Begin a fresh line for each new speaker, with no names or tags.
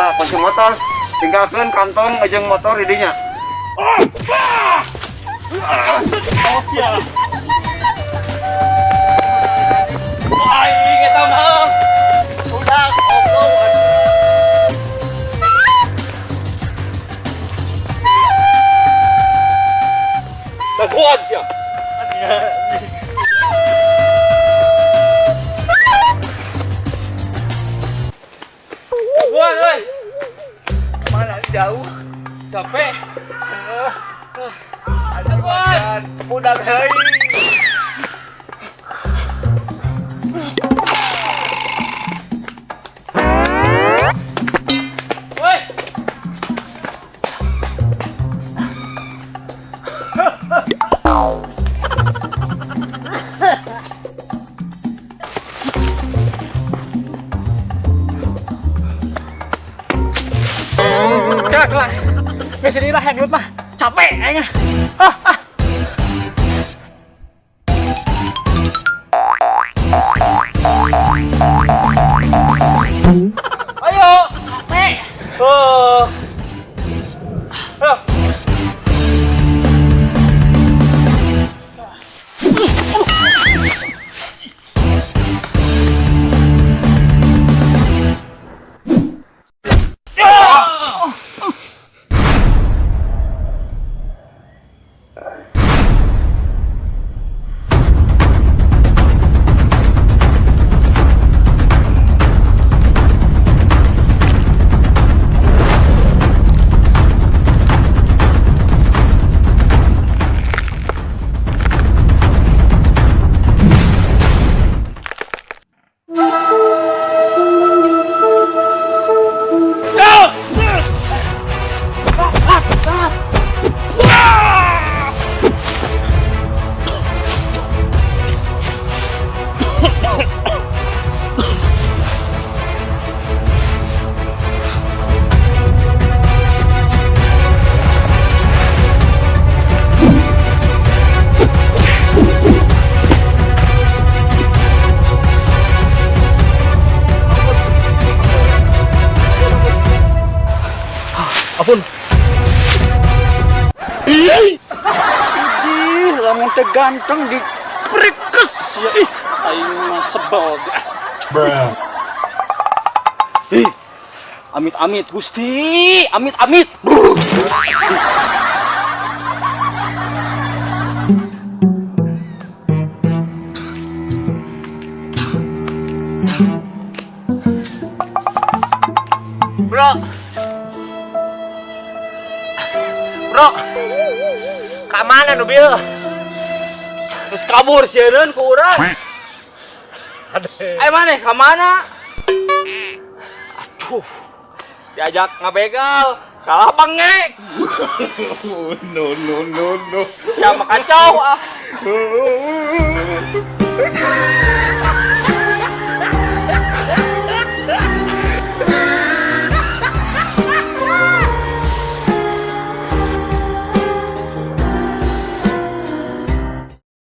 Eta kunci motor. Tinggalkeun kantong jeung motor di dinya.
Awas ya. Aing eta mah.
Udah, opo.
Jagoan sia. Jagoan euy.
Mana jauh?
Capek.
Jagoan. Budak heuy.
Woi. Kak, lah. Geus ini lah yang gelut mah. Capek aing ah. Ah, ah. Ayo, capek. Oh. Ayo. Ampun. Ih, lamun teh ganteng di prikes ya. Ih, aing mah sebel. Bruh. Ih. Amit-amit Gusti, amit-amit.
Bro. Bro. Ka mana nu Bil?
Terus kabur sieun ku urang. Ayo maneh ka mana? Aduh. Diajak ngabegal, kalah bengek.
No no no no.
Siapa kacau ah.